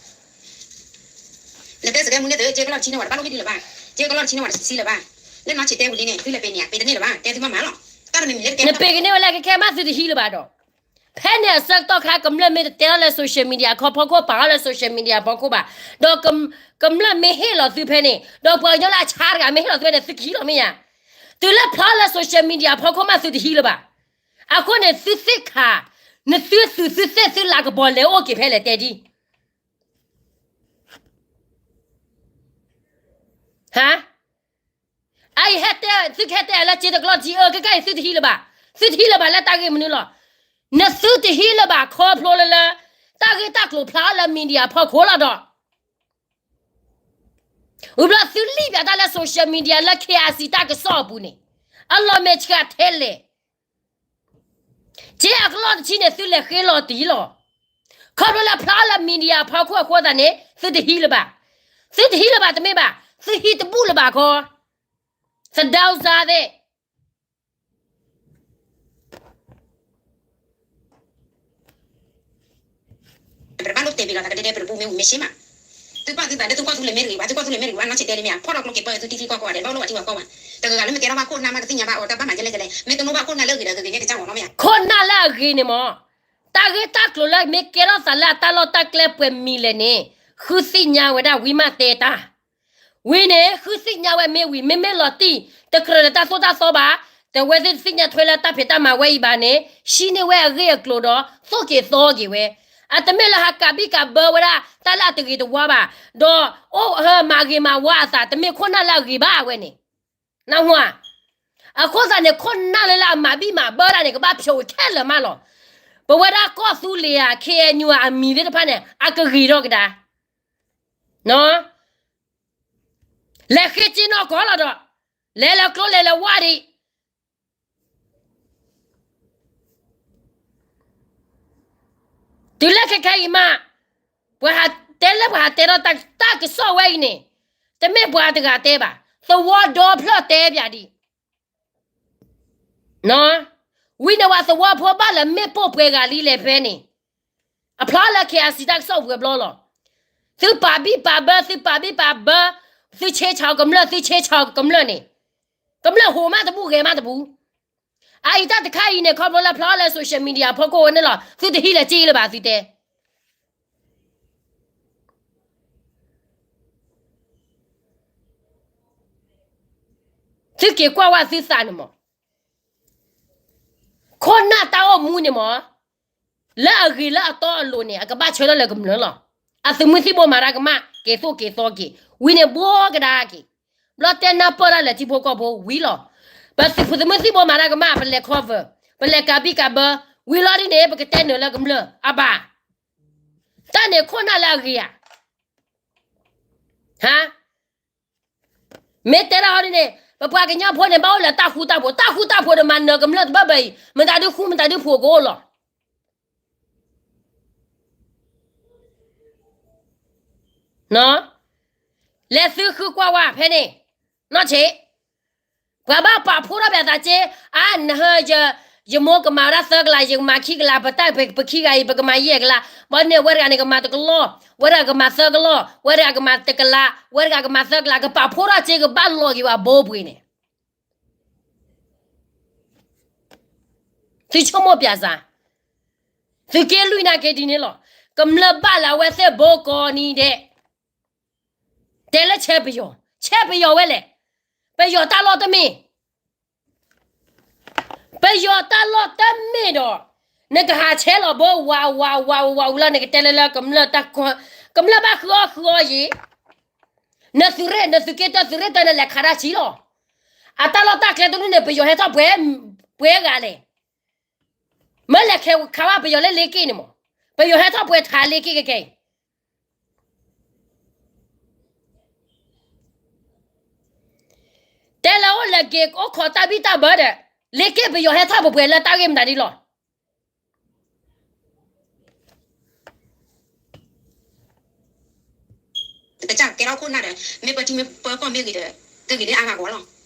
နတဲစကဲမူန့ၣ်သု ကဲကလီၢ်တဆံန့ၣ် ဝဲတဘၣ်လိၣ်ဘ့ၣ်ဒံးလၢၤဘၣ်, ကဲကလီၢ်တဆံန့ၣ် ဝဲတဆံလၢၤဘၣ်, လၢနီၢ်ဆံးတဲဝံၤလံန့ၣ် သုလဲၤပဲာ်န့ၢ်ဧါ, ပဲာ်တန့ၢ်လၢၤဘၣ်, တဲသုမးမးလီၤ, တၢ်တမံၤမံၤလၢ နပဲာ်ကန့ၢ်ဝဲလၢကခဲမးသုတဟံးလၢၤဘၣ်ဒီး, ဖဲန့ၣ်အဆၢကတီၢ်ခါ ကမျၢၢ်မ့ၢ်တတဲထီၣ်လၢ social media ခီဖီခိၣ် ပာ်ထီၣ်လၢ social media ဖီခိၣ်ဘၣ်, ဒီးကမျၢၢ်မ့ၢ်ဟ့ၣ်လီၤသုဖဲန့ၣ် ဒီးပှၤကညီလၢအဆါတဂၤမ့ၢ်ဟ့ၣ်လီၤသုဖဲန့ၣ် သုကဟံးလီၤမ့ၢ်ဧါ, တုၤလၢဖျါလၢ social media ဖီခိၣ်မးသုတဟံးလၢၤဘၣ်, အဃိန့ၣ် သုသ့ၣ်ခါ, နသုသုသုသ့ၣ်သုလၤကပီၤလဲၤအိၣ်က့ၤဖဲလဲၣ်တဲဒ် ဟါ, အအံၤဟဲတဲ သုကဟဲတဲလၢက့တကလီၢ်တဆံ အၢ ခဲကနံၣ်အံၤသုတဟံးလၢၤဘၣ်, သုတဟံးလၢၤဘၣ်လၢတၢ်ဂ့ၢ်မနုၤလီၤ, နသုတဟံးလၢၤဘၣ်ခီဖျိလၢလၢ တၢ်ဂ့ၢ်တၢ်ကျိၤဖျါလၢ media ဖီခိၣ်လီၤဒီး ဝံၤဘျီသုလံၣ်ပၠးတၢ်လၢ social media လၢ KIC တၢ်ကစီၣ်အပူၤန့ၣ်, အလီၤမဲာ်ဆှးထဲလဲၣ် က့အကလီၢ်တဆံန့ၣ် သုလဲၤဃ့လီၤတံၢ်လီၤ. ခီဖျိလၢဖျါလၢ media ဖီခိၣ်အဃိသတးန့ၣ် သုတဟံးလၢၤဘၣ်. သုတဟံးလၢၤဘၣ်တမ့ၢ်ဘၣ်, သုဟံးတဘူၣ်လၢၤဘၣ်ခီ, သဒၢစါသ့ၣ် ပတဘၣ်လိၣ်တဲဘၣ်လီၤသးကဒဲဒဲ ပတဘူၣ်မ့ၢ်ဝံၤမ့ၢ်ဆ့မး, သုပာ်သုသးလၢသုကွၢ်သူလ့ၤမ့ၢ်တဂ့ၤဘၣ်, သုကွၢ်သူလ့ၤမ့ၢ်တဂ့ၤဘၣ်, နီၢ်ဆံးတဲလံမ့ၢ်ဧါ, ဖီၣ်ထီၣ်ကျိက့ၤပၢသုထံထံကီၢ်ကီၢ်ဘၣ်, တဘၣ်လိၣ်ဘၣ်ထံဘၣ်ကီၢ်ဘၣ်, တဂၤဂၤလၢမ့ၢ်ကဲထီၣ်ဘၣ်ခိၣ်နၢ်မးကသ့ၣ်ညါဘၣ်အီၤ, တၢ်ဘၣ်မၤယဲလဲၣ်လဲၣ်, မ့ၢ်တလိၣ်ဘၣ်ခိၣ်နၢ်လၢအဂ့ၤဒီး ဂ့ၤဂ့ၤန့ၣ်ကစၢ်ဝဲလီၤမ့ၢ်ဧါ, ခိၣ်နၢ်လၢအဂ့ၤန့ၣ်မ့ၢ်, တၢ်ဂ့ၢ်တၢ်ကျိၤလၢမ့ၢ်ကဲထီၣ်သးလၢအတၢ်လီၢ်တၢ်ကျဲပှဲၤမံၤလဲၣ်န့ၣ်, ဃုသ့ၣ်ညါဝဲဒၣ်ဝံၤမးတဲတၢ် ဝံၤန့ၣ် ဃုသ့ၣ်ညါဝဲမ့ၢ်ဝံၤ, မ့မ့ၢ်လီၤတံၢ် တကြၢးဒီးတၢ်သိၣ်တၢ်သီဘၣ်, တဝဲသ့ၣ်တသ့ၣ်ညါထွဲလၢတၢ်ဖံးတၢ်မၤဝဲအံၤဘၣ်န့ၣ် ဟံးန့ၢ်ဝဲအဂ့ၢ်အကျိၤဒီး သိၣ်က့ၤသီက့ၤဝဲ, အတမ့ၢ်လၢဟးကးဘံၣ်ကးဘၢဝဲဒၣ် တၢ်လၢအတဂ့ၤတဝါဘၣ်, ဒီးအိၣ်ဟၢမၤဂ့ၤမၤဝါအသး တမ့ၢ်ခိၣ်နၢ်လၢအဂ့ၤဘၣ်ဝဲန့ၣ်, နၢ်ဟူဧါ, အဃိသတးန့ၣ် ခိၣ်နၢ်လၢလၢအမၤဘံၣ်မၤဘၢတၢ်န့ၣ် ကဘၣ်ဖျိးခဲလၢာ်မးလီၤ, ပဝဲဒၣ်ကီၢ်သူလ့ၤဧါ ခ့ၣ်အဲၣ်ယူၣ် အမံၤသ့ၣ်တဖၣ်န့ၣ် အကဂ့ၤထီၣ်ကဒါ လဲၤဃ့က့နီၢ်ကီၢ်လီၤဒီး, လဲၤလၢကျိလဲၤလၢဝါဒံး, တုၤလၢခဲခဲအံၤမး, ပှၤဟးတဲလၢပှၤဟးတဲထီၣ်တၢ်ကစီၣ်ဝဲအံၤန့ၣ်, တမ့ၢ်ပှၤတဂၤတဲဘၣ်, သဝီဒီဖျၢၣ်တဲပၠးဒံး ဝံၤန့ၣ်ဝဲသဝီဖိဘၣ်လၢမ့ၣ်ပိၢ်ပှဲၤဂၤလံလဲၣ်ဖဲန့ၣ်, အဖျါလၢ ခ့ၣ်အဲၣ်စံၣ် တၢ်ကစီၣ်ပူၤအဘျီလီၤ, သုပာ်ဘံၣ်ပာ်ဘၢ သုပာ်ဘံၣ်ပာ်ဘၢ, သုဆ့ဆးကမျၢၢ် သုဆ့ဆးကမျၢၢ်န့ၣ်, ကမျၢၢ်ဟိးမးတဘူၣ်ဂဲၤမးတဘူၣ်, အအံၤတၢ်တခါအံၤန့ၣ် ခီဖျိလၢဖျါလၢ social media ဖီခိၣ်ဝဲန့ၣ်လီၤ, သုတဟံးလၢၤက့လၢၤဘၣ်သုတဲ သုက့ၤကွၢ်ဝဲသုသးန့ၣ်မး, ခိၣ်နၢ်တၢ်အိၣ်မူန့ၣ်မး, လၢအဂ့ၤလၢအတီအလိၤန့ၣ် အကဘၣ်ဆၢထၢၣ်လၢကမျၢၢ်လီၤ, အသုးမုၢ်သံၣ်ဘိမၤတၢ်ကမၣ် က့ၤသိၣ်က့ၤသီက့ၤ, ဝံၤန့ၣ်ဘှီကဒါက့ၤ, ဘျီတဲနၢ်ပၢၢ်တၢ်လၢထံဖိကီၢ်ဖိဝံၤလီၤ, ပသုးမုၢ်သံၣ်ဘိမၤတၢ်ကမၣ် ပလဲၤ cover, ပလဲၤကးဘံၣ်ကးဘၢ, ဝံၤလီၤဒ်န့ၣ် ပကတဲနၢၤလၢကမျၢၢ်အဘၣ်. တၢ်န့ၣ်ခိၣ်နၢ်လၢအဂ့ၤဧါ. ဟါ, မ့ၢ်တဲဒၣ်ဟီဒ်န့ၣ် ပပှၤကညီဖိန့ၣ် ဘၣ်အိၣ်လၢတၢ်ဃူတၢ်ဖိး, တၢ်ဃူတၢ်ဖိးဒီးမၤနၢၤကမျၢၢ်တဘၣ်ဘၣ်အံၤ, မတၤဒုဃူမတၤဒုဖိးကအိၣ်လီၤ. လဲၤသုဃုကွၢ်ဝဲဖဲန့ၣ်, နီၢ်ဆံး, ပှၤဘၣ်ပာ်ဖှိၣ်ထီၣ်ပသးက့, အါ, နဟၢ, ယမိၢ်ကမၤဝဲဒၣ်သၢကလး, ယကမၤခံကလး, ပတၢ်ပခံဂၤအံၤ ပကမၤယဲၢ်ကလး, ဘီန့ၣ် ဝဲတဂၤန့ၣ်ကမၤတကလီၢ်, ဝဲတဂၤကမၤသၢကလီၢ်, ဝဲတဂၤကမၤတကလး, ဝဲတဂၤကမၤသၢကလး, ကပာ်ဖှိၣ်ထီၣ်က့ကဘၣ်လီၤက့ၤဝဲဘိပှ့ၤန့ၣ် သုဆိကမိၣ်ပၠးစၢ်, သုးက့လွံၢ်နာ်က့ဒ်န့ၣ်လီၤ. ကမျၢၢ်ဘၣ်လၢအဝဲသ့ၣ်ဘိကိးနံၤဒဲး, တဲလၢဆဲးပယီၤ, ဆဲးပယီၤဝဲလဲၣ်. ပယီၤတၢ်လီၢ်တမ့ၢ်, ပယီၤတၢ်လီၢ်တမ့ၢ်ဒီး, နကဟးဆဲးလီၤဘိဝးဝးဝးဝးဝးဝးလီၤ နကတဲလၢလၢကမျၢၢ်တၢ်, ကမျၢၢ်ဘၣ်ဃုအီၣ်ဃုအီယံၤ, နသုးရ့ၣ်, နသုးက့တၢ, သုးရ့ၣ်တၢန့ၣ် လဲၤခးတၢ်ဆံးလီၤ. အတၢ်လီၢ်တၢ်ကျဲတဒူၣ်န့ၣ် ပယီၤဟဲထီၣ်ပှဲၤ, ပှဲၤဂၤလဲၣ်. မ့ၢ်လဲၤခးဝဲပယီၤလၢလ့က့ၣ်န့ၣ်မး, ပယီၤဟဲထီၣ်ပှဲၤထးလ့က့ၣ်ကကဲအံၤ, တဲလၢအိၣ်လဲၤက့ၤအိၣ်ခိးတၢ်ဘံၣ်တၢ်ဘၢဒီး, လ့က့ၣ်ပယီၤဟဲထီၣ်ပှဲၤပှဲၤလၢတၢ်ဂ့ၢ်မတၤဒ်လီၤ. ကစၢ်ကဲထီၣ်ခိၣ်နၢ်ဒီး, မ့ၢ်ပၢထံမ့ၢ်ပၢကီၢ်မ့ၢ်ဂ့ၤဒီး, ကဂ့ၤန့ၢ်အါဂၤဂီၢ်လီၤ.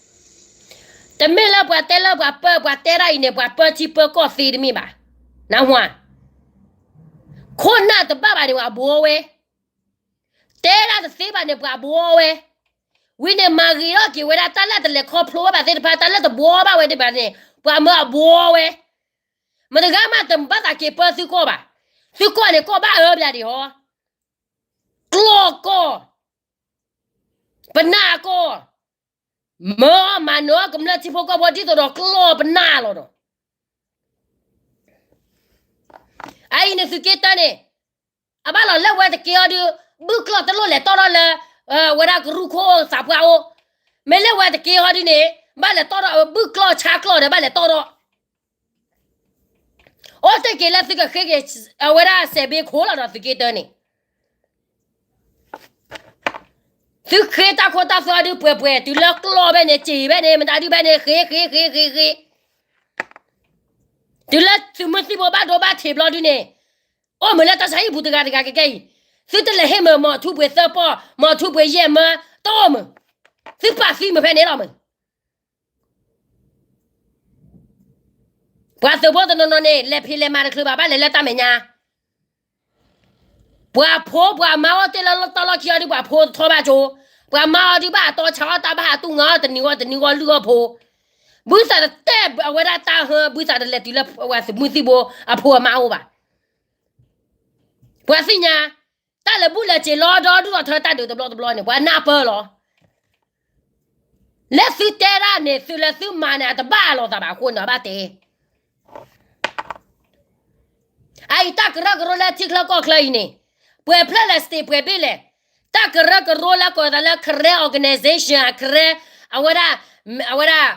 တမ့ၢ်လၢပှၤတဲလၢပှၤပၢ, ပှၤတဲဒၣ်အံၤန့ၣ် ပှၤပၢထံပၢကီၢ်သ့တမ့ၢ်ဘၣ်. နၢ်ဟူဧါ, ခိၣ်နၢ်တဘၣ်ဘၣ်န့ၣ် ပှၤဘှီဝဲ, တဲဒၣ်တသ့ဘၣ်န့ၣ် ပှၤဘှီဝဲ, ဝံၤန့ၣ်မၤဂ့ၤထီၣ်က့ၤဝဲဒၣ်တၢ်လၢတလဲၤခီဖျိဝဲဘၣ်သ့ၣ်တဖၣ်, တၢ်လၢတဘှီဘၣ်ဝဲသ့ၣ်တဖၣ်န့ၣ် ပှၤမၢအဘှီဝဲ, မတဂၤမးတဘၣ်သးက့ၤပၢသုကီၢ်ဘၣ်. သုကီၢ်န့ၣ် ကီၢ်ဘၣ်အၢဘျါဒံးဟီ, ကျီၢ်ကီၢ်, ပနၢ်ကီၢ်, မၢအီၤမၤနၢၤအီၤကမျၢၢ်ထံဖိကီၢ်ဖိဒ်သိးဒီးကျီၢ်ပနၢ်လီၤဒီး, အအံၤန့ၣ်သုးက့တၢန့ၣ်, အဘၣ်လီၤလၢဝဲတက့ၤအီၤဒုး, ဘုၣ်ကျီၢ်တလိၣ်လဲၤတီၢ်ထီၣ်လၢ, ဝဲဒၣ်ကရူၢ်ခိၣ်သးပှၢ်အိၣ်, မ့ၢ်လၢဝဲတက့ၤအီၤဒုးန့ၣ်, ဘၣ်လဲၤတီၢ်ထီၣ်ဘုၣ်ကျီၢ်ဆါကျီၢ်ဒီးဘၣ်လဲၤတီၢ်ထီၣ် အိၣ်တ့ၢ်က့ၤလၢသုကဃ့က့ၤ, အဝဲဒၣ်စဲးဘ့ခိၣ်လီၤဒီးသုးက့တၢန့ၣ်, သုဃ့တၢ်ခိတၢ်သွဲဒုးပှဲၤပှဲၤ, တုၤလၢကျီၢ်ဘဲန့ၣ်, စ့ဘဲန့ၣ်, မတၤဒုးဘဲန့ၣ်, ဃ့, ဃ့, ဃ့, ဃ့, ဃ့, တုၤလၢသုးမုၢ်သံၣ်ဘိဘၣ်ဒိဘၣ်ထံးဘျီဒုးန့ၣ်, အိၣ်မုာ်လၢတၢ်ဆါဟံၣ်ပူၤတဂၤတဂၤကကဲအံၤ, သုတလဲၤဟ့ၣ်မုာ်မီၤထူပှ့ၤသၢပီၢ်, မီၤထူပှ့ၤယဲၢ်မၢ, တအိၣ်မုာ်, သုပာ်သံမုာ်ဖဲန့ၣ်လီၤမုာ် ပှၤသုးဖိတနီၤနီၤန့ၣ် လဲၤဖံးလဲၤမၤတချုးဘၣ်, ဘၣ်လဲၤလၢတၢ်မဲာ်ညါ, ပှၤဖိပှၤမါအိၣ်တ့ၢ်လၢတၢ်လီၢ်ခံအီၤဒုး ပှၤဖိတထီဘၣ်ကၠိ, ပှၤမါအီၤဒုးဘၣ်အတီဆါအီၣ်တၢ်ဘၣ်ဟးတူၢ်ငါအီၤ တနံၤဂီၢ်တနံၤဂီၢ်လုၢ်အီၣ်ဖိ, ဘုသးတတဲအဝဲဒၣ်တၢ်ဟၢ, ဘုသးတလဲၤတုၤလၢပှၤသုးမုၢ်သံၣ်ဘိအဖိအမါအိၣ်ဘၣ်. ပှၤသ့ၣ်ညါ, တၢ်လၢဘူၣ်လၢစ့ၤလီၤဒီဒူၣ်ဒီထၢတၢ်ဒုးတဘျီတဘျီန့ၣ် ပှၤနၢ်ပၢၢ်လီၤ. လၢသုတဲဒၣ်န့ၣ် သုလၢသုမၤန့ၣ် အတဘၣ်လိာ်သးဘၣ်အဃိန့ၣ် အဘၣ်တဲ အအံၤတၢ်ကရၢကရိလၢထံချၢကီၢ်ချၢအံၤန့ၣ်, ပှဲၤဖျၢၣ်လဲၣ် state ပှဲၤဘ့ၣ်လဲၣ်, တၢ်ကရၢကရိလၢကိးသးလၢ Karen organization, Karen, အဝဲဒၣ်, အဝဲဒၣ်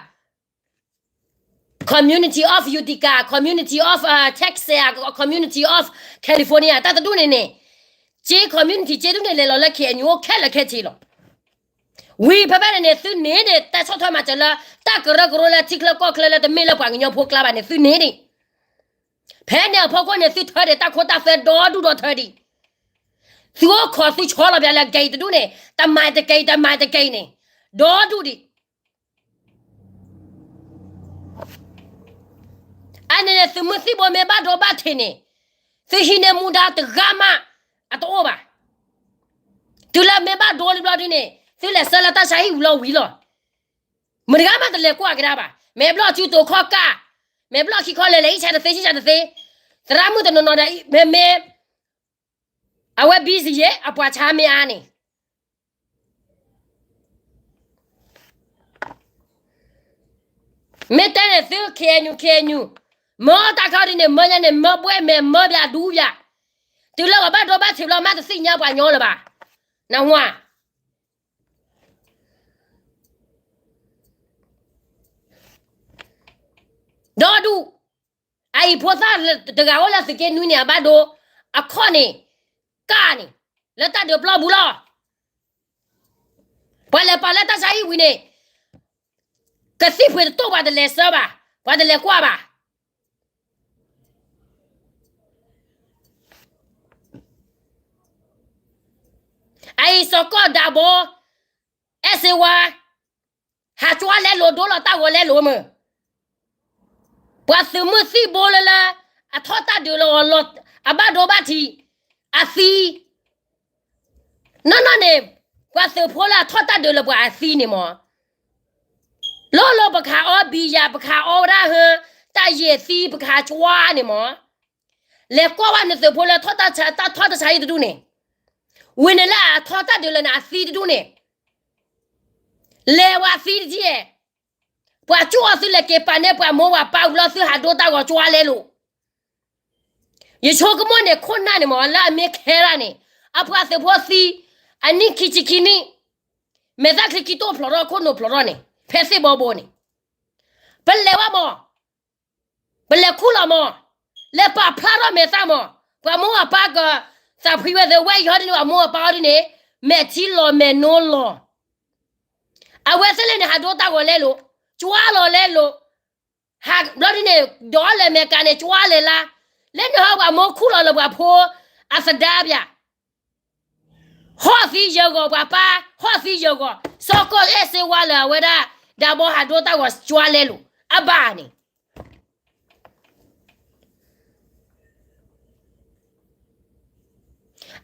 Community of Utica, Community of Texas, Community of California တၢ်တဒူၣ်န့ၣ်န့ၣ်, က့ community က့ဒူၣ်န့ၣ် လဲၤလီၤလၢ KNU အိၣ်ခဲလၢာ်ခဲဆ့လီၤ. ဝံၤဖဲဖဲန့ၣ်န့ၣ် သုန့ၣ်န့ၣ် တၢ်ဆီၣ်ထွဲမၤစၢၤလၢ တၢ်ကရၢကရိလၢထံချၢကီၢ်ချၢလၢတမ့ၢ်လၢပှၤကညီဖိကျါဘၣ်န့ၣ် သုန့ၣ်န့ၣ်, ဖဲန့ၣ်အဖီခိၣ်န့ၣ် သုထၢဒံးတၢ်ခိတၢ်သွဲဒီဒူၣ်ဒီထၢဒံး, သုအိၣ်ခိးသုဆီလီၤပျးလၢကဲအံၤတဒူၣ်န့ၣ် တမၤတကဲအံၤ တမၤတကဲအံၤန့ၣ်, ဒီဒူၣ်ဒံး အန့ၣ်န့ၣ် သုးမုၢ်သံၣ်ဘိမ့ၢ်ဘၣ်ဒိဘၣ်ထံးန့ၣ်, သုဟံးန့ၢ်မူဒါတဂၤမး အတအိၣ်ဘၣ်. တုၤလၢမ့ၢ်ဘၣ်ဒိလံဘျီဒုန့ၣ် သုလဲၤဆှၢလၢတၢ်ဆါဟံၣ်ပူၤလီၤဝံၤလီၤ. မတၤတဂၤမးတလဲၤကွၢ်ကဒါဘၣ်. မဲာ်ဘျီၣ်စုတိၤခီၣ်ကၢ်, မဲာ်ဘျီၣ်ခံခီလဲၤလဲၤ ဟံၣ်ဆါတသ့ဟံၣ်ဆါတသ့, သရၣ်မုၣ်တနီၤနီၤဒီး မ့မ့ၢ် အဝဲ busy ယဲၢ် အပှၤဆါမ့ၢ်အါန့ၣ် မ့ၢ်တဲန့ၣ်သု KNU, KNU, မၢတၢ်ခီဒ်န့ၣ် မၢညါန့ၣ် မၢဘှဲမဲာ်မၢဘျးဒူဘျး, တုၤလၢပှၤဘၣ်ဒိဘၣ်ထံးဘျီ မးတသ့ၣ်ညါပှၤညီလၢၤဘၣ်. နၢ်ဟူဧါ. ဒီဒူၣ်, အအံၤဖိသၣ်တဂၤအိၣ်လၢသုးက့နွံန့ၣ် အဘၣ်ဒိ အခီၣ်န့ၣ် ကၣ်န့ၣ် လၢတၢ်ဒုးပျီပူၤလီၤ. ပှၤလဲၤပာ်လၢတၢ်ဆါဟံၣ်ဝံၤန့ၣ် ကသံၣ်ဖှံတတိၢ် ပှၤတလဲၤဆှၢဘၣ်, ပှၤတလဲၤကွၢ်ဘၣ်. အအံၤစီၤကီၢ်ဒးဘီ အဲၣ်စ့ဝါ ဟးကွၢ်လဲလိာ် ဒိလီၤတၢ်ဂီၤလဲလိာ်မ့ၢ် ပှၤသုးမုၢ်သံၣ်ဘိလၢလၢ အထီၣ်တၢ်ဒုးလၢအီၤလီၤ အဘၣ်ဒိဘၣ်ထံး အသံ နီၢ်နီၢ်န့ၣ် ပှၤသုးဖိလၢအထီၣ်တၢ်ဒုးလၢပှၤအသံန့ၣ်မ့ၢ် လီၤလီၤ ပကဟးအီဘံယၤ ပကဟးအီဝဲဒၣ်ဟၢ တၢ်ယဲၢ်သံ ပကဟးကွၢ်န့ၣ်မ့ၢ် လဲၤကွၢ်ဝဲနသုးဖိလၢထီၣ်တၢ်ဆါ တၢ်ထီၣ်တၢ်ဆါဟံၣ်တဒူၣ်န့ၣ် ဝံၤန့ၣ်လၢအထီၣ်တၢ်ဒုးလၢန့ၣ် အသံတဒူၣ်န့ၣ် လဲၤဝဲအသံတထံၣ်ဧဲ ပှၤကၠိၣ်အီၤ သုလဲၤက့ၤပာ်န့ၢ်ပှၤမိၢ်ပှၤပၢ်ဝံၤလီၤ သုဟးဒိတၢ်ဂီၤကွၢ်လဲလိာ်. ယဆိကမိၣ်န့ၣ် ခိၣ်နၢ်န့ၣ်မ့ၢ် လၢအမ့ၢ်ခဲဒၣ်န့ၣ် အပှၤသုးဖိသံ အနံၣ်ခံဆံခံနံၣ် မဲာ်သၣ်ချံခံတိၢ်ဖျိးထီၣ် ခိၣ်နူာ်ဖျိးထီၣ်န့ၣ် ဖဲသ့ၣ်ဘီဘိန့ၣ် ပလဲၤဝဲမ့ၢ် ပလဲၤခူၣ်လီၤမ့ၢ် လဲၤပာ်ဖျါထီၣ်မဲာ်သၣ်မ့ၢ် ပှၤမိၢ်ပှၤပၢ်ကသးဖှံဝဲသ့ၣ် ဝဲအံၤဟီဒ်န့ၣ် ပှၤမိၢ်ပှၤပၢ်ဟီဒ်န့ၣ် မဲာ်ထံလီၤမဲာ်နိလီၤ အဝဲသ့ၣ်လဲၣ်န့ၣ် ဟးဒိတၢ်ဂီၤလဲလိာ် ကွၢ်လီၤလဲလိာ် ဟးဘျီဒ်န့ၣ် ဒီးလၢအမဲရကၤန့ၣ် ကွၢ်လဲလါ လၢန့ၣ်ဟီပှၤမိၢ်ခူၣ်လီၤလၢပှၤဖိအသဒါပၠး ဟီၣ်သံယဲၢ်ဂီၤ ပှၤပၢ် ဟီၣ်သံယဲၢ်ဂီၤ စီၤကီၢ်အဲၣ်စ့ဝါလၢအဝဲဒၣ် ဒးဘီဟးဒိတၢ်ဂီၤကွၢ်လဲလိာ် အဘၣ်န့ၣ်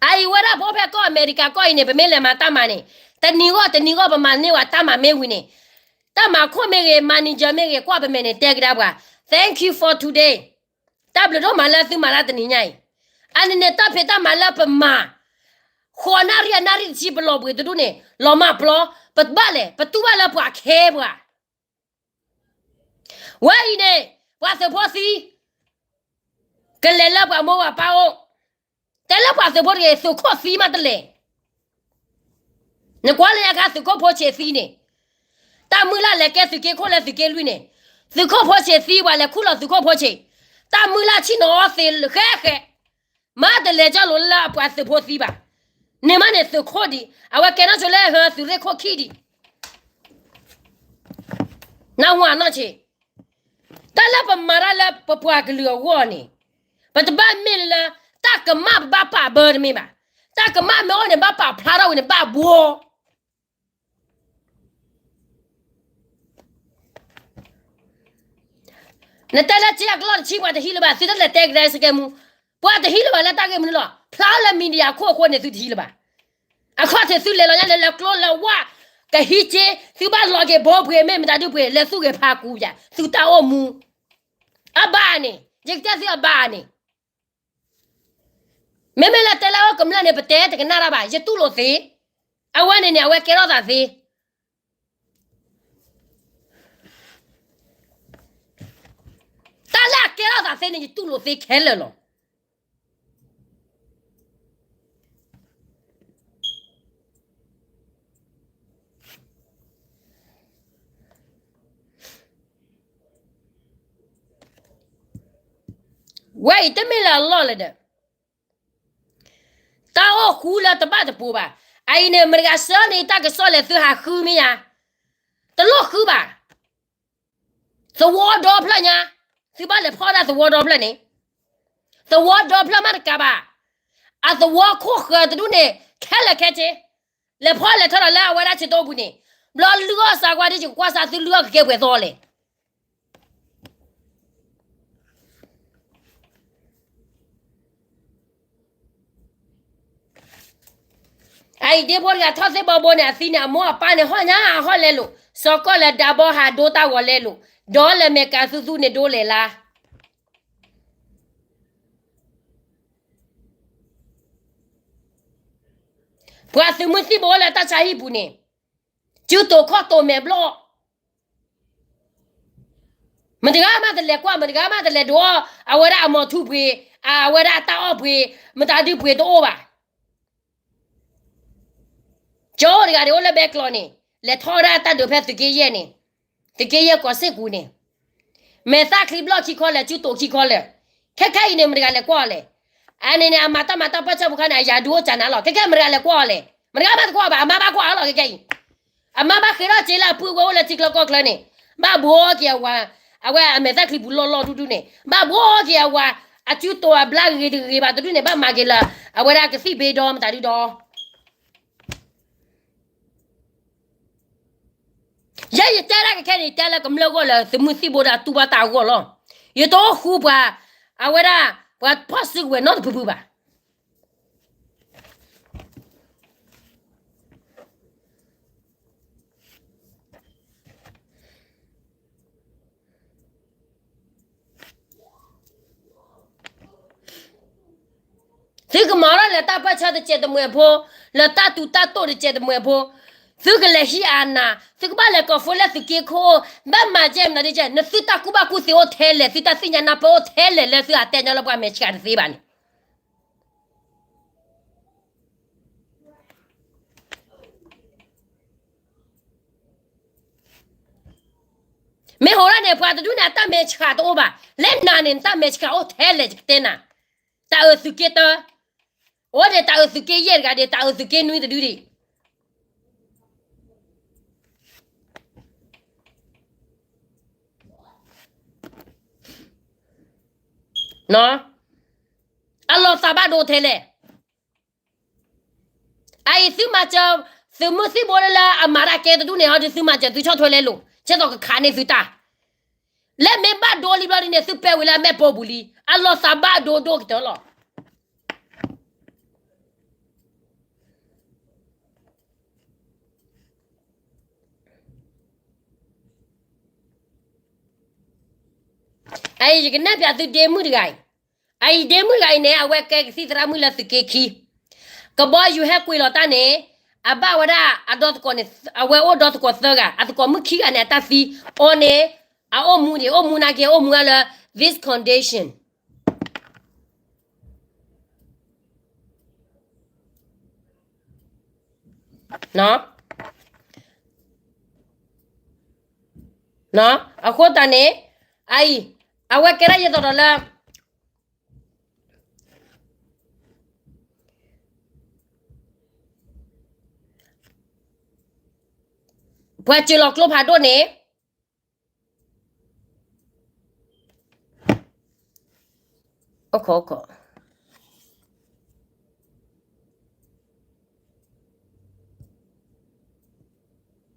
အအံၤဝဲဒၣ်ဖိဖဲကီၢ်အမဲရကၤကီၢ်အံၤန့ၣ် ပမ့ၢ်လဲၤမၤတၢ်မၤန့ၣ် တနံၤဂီၢ်တနံၤဂီၢ် ပမၤန့ၢ်ဝဲတၢ်မၤမ့ၢ်ဝံၤန့ၣ် တၢ်မၤခိၣ်မ့ၢ်ဂ့ၤ manager မ့ၢ်ဂ့ၤ ကွၢ်ပမဲာ်န့ၣ် တဲကဒါပှၤ thank you for today တၢ်ဘျုးဒိၣ်မးလၢသုမၤတၢ်တနံၤညါအံၤ အန့ၣ်န့ၣ် တၢ်ဖံးတၢ်မၤလၢပမၤ ဃိးနၣ်ရံၣ်အနၣ်ရံၣ်တဆံ ပလီၤဘှံးတဒူၣ်န့ၣ် လီၤမၢ်ပျီ ပဘၣ်လဲၣ် ပတူၢ်ဘၣ်လၢပှၤခဲပှၤ ဝဲအံၤန့ၣ် ပှၤသုးဖိသံ ကလဲၤလၢပှၤမိၢ်ပှၤပၢ်အိၣ် တဲလၢပှၤသုးဖိတဂ့ၤ သုးခိၣ်သံမးတလဲၤ နကွၢ်လၢညါခါ သုးခိၣ်ဖိဆံးသံန့ၣ် တၢ်မုၢ်လၢ်လဲၤကဲသုးက့ခိၣ်လၢသုးက့လွံၢ်န့ၣ် သုးခိၣ်ဖိဆံးသံ ပှၤလဲၤခူၣ်လီၤသုးခိၣ်ဖိဆံး တၢ်မုၢ်လၢ်ဆံၣ်နီၤအီသ့ဃဲဃဲ မၤတလဲၤကၢ်လိာ်လၢအပှၤသုးဖိသံဘၣ် န့ၣ်မးန့ၣ်သုးခိၣ်ဒံး အဝဲကဲထီၣ်ဆိလၢဟၢသုးရ့ၣ်ခိၣ်ခံဒံး နဝၤနီၢ်ဆံး တၢ်လၢပမၤတၢ်လၢပပှၤကလုာ်အဂီၢ်န့ၣ် ပတဘၣ်မ့ၢ်လၢ တၢ်ကမၣ်ပဘၣ်ပာ်ဘၢတမ့ၢ်ဘၣ်. တၢ်ကမၣ်မ့ၢ်အိၣ်န့ၣ် ဘၣ်ပာ်ဖျါထီၣ်ဝံၤန့ၣ် ဘၣ်ဘှီ နတဲလၢက့အကျီၢ်တဆံပှၤတဟံးလၢၤဘၣ်, သုတလဲၤတဲကဒါစကဲမူ, ပှၤတဟံးလၢၤဘၣ်လၢတၢ်ဂ့ၢ်မနုၤလီၤ. ဖျါလၢ media ခိၣ်အဃိန့ၣ် သုတဟံးလၢၤဘၣ်. အခီၣ်ထံးသုလဲၤလီၤညါလဲၤလၢကျိလၢဝၣ် ကဟံးက့ သုဘၣ်လီၤက့ၤဘိပှ့ၤ မ့ၢ်မတၤဒုပှ့ၤ လဲၤသူၣ်ဂ့ၤဖးကူပၠး သုတၢ်အိၣ်မူ အဘၣ်န့ၣ် ယကတဲသုအဘၣ်န့ၣ် မ့မ့ၢ်လၢတဲလၢအိၣ်ကမျၢၢ်န့ၣ် ပတဲတကနၣ်တၢ်ဘၣ်, ယတူၢ်လိာ်သ့. အဝဲန့ၣ်န့ၣ် အဝဲကဲထီၣ်သးသ့. တၢ်လၢအကဲထီၣ်သးသ့န့ၣ် ယတူၢ်လိာ်သ့ခဲလၢာ်လီၤ. ဝဲအံၤတမ့ၢ်လၢအလီၢ်လၢၤဒီး တၢ်အိၣ်ဃူလၢတဘၣ်တပိၤဘၣ်. အအံၤန့ၣ် မတၤဂၤဆှၢန့ၢ်တၢ်ကစီၣ်လဲၣ် သုဟးဃုမ့ၢ်ဧါ. တလိၣ်ဃုဘၣ်. သဝီဒီဖျၢၣ်ညါ, သုဘၣ်လဲၤဖီၣ်ဒၣ်သဝီဒီဖျၢၣ်န့ၣ်, သဝီဒီဖျၢၣ်မးတကးဘၣ်, အသဝီခိၣ်ဃၢၤတဒူၣ်န့ၣ် ခဲလၢာ်ခဲဆ့, လဲၤဖီၣ်လဲၤထၢထီၣ်လၢအဝဲဒၣ်ဆံးတိၢ်ပူၤန့ၣ်, ဘျီလုၢ်အီၣ်စးကွၢ်ဒ်ယကကွၢ်စးသုလုၢ်အီၣ်ကကဲပှဲၤသီလဲၣ်. အအံၤဒ့ဖိတဂၤထီၣ်သ့ၣ်ဘီဘိန့ၣ် အသံန့ၣ် အမိၢ်အပၢ်န့ၣ် ဟီၣ်ညါဟီၣ်လဲလိာ်, စီၤကီၢ်လၢဒးဘီဟးဒိတၢ်ဂီၤလဲလိာ်, ဒီးလၢမဲာ်ကၤသူသူန့ၣ်ဒိလဲၤလါ ပှၤသုးမုၢ်သံၣ်ဘိလၢတၢ်ဆါဟံၣ်ပူၤန့ၣ်, စုတိာ်ခီၣ်တိာ်မဲာ်ဘျီၣ်, မတဂၤမးတလဲၤကွၢ်, မတဂၤမးတလဲၤဒိးအီၣ်, အဝဲဒၣ်အမီၤထူပှ့ၤ, အဝဲဒၣ်အတၢ်အီၣ်ပှ့ၤ, မတၤဒုပှ့ၤတအိၣ်ဘၣ်. ကၠီအိၣ်တဂၤဒ်အိၣ်လၢဘဲကျီၤန့ၣ်, လဲၤထီၣ်ဝဲဒၣ်တၢ်ဒုးဖဲသုးက့ယဲၢ်န့ၣ်, သုးက့ယဲၢ်ကီၢ်စ့ၢ်ကီးန့ၣ်, မဲာ်သၣ်ချံဘျီၣ်ခံခီလဲၣ်, စုတိာ်ခံခီလဲၣ်. ခဲခဲအံၤန့ၣ် မတဂၤလဲၤကွၢ်အီၤလဲၣ်. အန့ၣ်န့ၣ် အမၤတၢ်မၤတၢ်ပၢၢ်ဆၢဖိခါန့ၣ် အယၤဒုးအိၣ်ကၢနၤလီၤ. ခဲခဲမတဂၤလဲၤကွၢ်အီၤလဲၣ်. မတဂၤမးတကွၢ်ဘၣ်, အမါဘၣ်ကွၢ်အီၤလီၤ ခဲခဲအံၤ. အမါဘၣ်ဃ့ထီၣ်စ့လၢအပုၢ်ဝဲၢ်အိၣ်လၢထံချၢကီၢ်ချၢန့ၣ်, ဘၣ်ဘှီက့ၤအဝၤ, အဝဲအမဲာ်သၣ်ချံပူၤလီၢ်လီၢ်ဒူဒူန့ၣ်, ဘၣ်ဘှီက့ၤအဝၤ, အစုတိာ်အဘျါဂ့ၤဂ့ၤတဂ့ၤဘၣ်တဒူၣ်န့ၣ် ဘၣ်မၤက့ၤလၢအဝဲဒၣ်ကသံၣ်ဘ့ဒီမတၤဒုဒီး ယဲယတဲဒၣ်ကခဲန့ၣ် ယတဲလၢကမျၢၢ်ဂီၢ်လၢသုးမုၢ်သံၣ်ဘိဒီးအတူၢ်ဘၣ်တၢ်အဂီၢ်လီၤ. ယတအိၣ်ဃူပှၤ, အဝဲဒၣ်, ပှၤဖီၣ်စုကဝဲၤနီတဖုဖုဘၣ်. သုကမၤထီၣ်လၢတၢ်ပၢၢ်ဆၢတစဲးတမှဲၤဖိ, လၢတၢ်တူၤတၢ်တိၢ်တစဲးတမှဲၤဖိ, သုကလဲၤဟံးအနၢ်, သုကဘၣ်လဲၤကိးဖိလၢသုးက့ခိၣ်, ဘၣ်မၤကဲမနုၤဒ်ကဲ, နသုတၢ်ကူၣ်ဘၣ်ကူၣ်သ့အိၣ်ထဲလဲၣ်, သုတၢ်သ့ၣ်ညါနၢ်ပၢၢ်အိၣ်ထဲလဲၣ်လၢသုအတဲညီလၢပှၤမဲာ်ဆှးတသ့ဘၣ်န့ၣ် မ့ၢ်ဟိးဒၣ်န့ၣ် ပှၤတဒူၣ်န့ၣ် အတၢ်မဲာ်ဆှးတအိၣ်ဘၣ်. လၢနၤန့ၣ် နတၢ်မဲာ်ဆှးအိၣ်ထဲလဲၣ် ယကတဲနၤ, တၢ်အုးသုးက့တၢ, အိၣ်ဒံးတၢ်အုးသုးက့ယဲၢ်တဂၤဒံး, တၢ်အုးသုးက့နွံတဒုဒံး အလီၤသးဘၣ်ဒိထဲလဲၣ်. အအံၤသုမၤစၢၤ, သုးမုၢ်သံၣ်ဘိလၢလၢအမၤတၢ်ကဲတဒူၣ်န့ၣ် ဟီဒုးသုမၤစၢၤသုဆီၣ်ထွဲလဲလိာ်, ဆဲသိးကခးန့ၢ်သုတၢ်, လၢမ့ၢ်ဘၣ်ဒိလံဘျီဒ်န့ၣ် သုပဲာ်ဝံၤလၢအမဲာ်ပိာ်ပူၤလံ, အလီၤသးဘၣ်ဒိဒိၣ်ကတၢၢ်လီၤ. အအံၤယကနဲၣ်ပၠးသုဒ့မုၣ်တဂၤအံၤ, အအံၤဒ့မုၣ်တဂၤအံၤန့ၣ် အဝဲကဲကသံၣ်သရၣ်မုၣ်လၢသုးက့ခံ, ကဘီယူၤဟဲကွံာ်လီၤတၢ်န့ၣ်, အဘၣ်ဝဲဒၣ်အဒီသကိးန့ၣ်, အဝဲအိၣ်ဒီသကိးသၢဂၤ, အသကိးမုၣ်ခံဂၤန့ၣ် အတၢ်သံ, အီၤန့ၣ်, အအိၣ်မူန့ၣ်, အိၣ်မူနာ်က့, အိၣ်မူအါလၢ this condition အဃိသတးန့ၣ်, အအံၤ, အဝဲကဲဒၣ်ယဲသိးဒီးလၢ ပှၤစၢၤလီၤကျိဖးဒိၣ်န့ၣ်, အိၣ်ခိး, အိၣ်ခိး,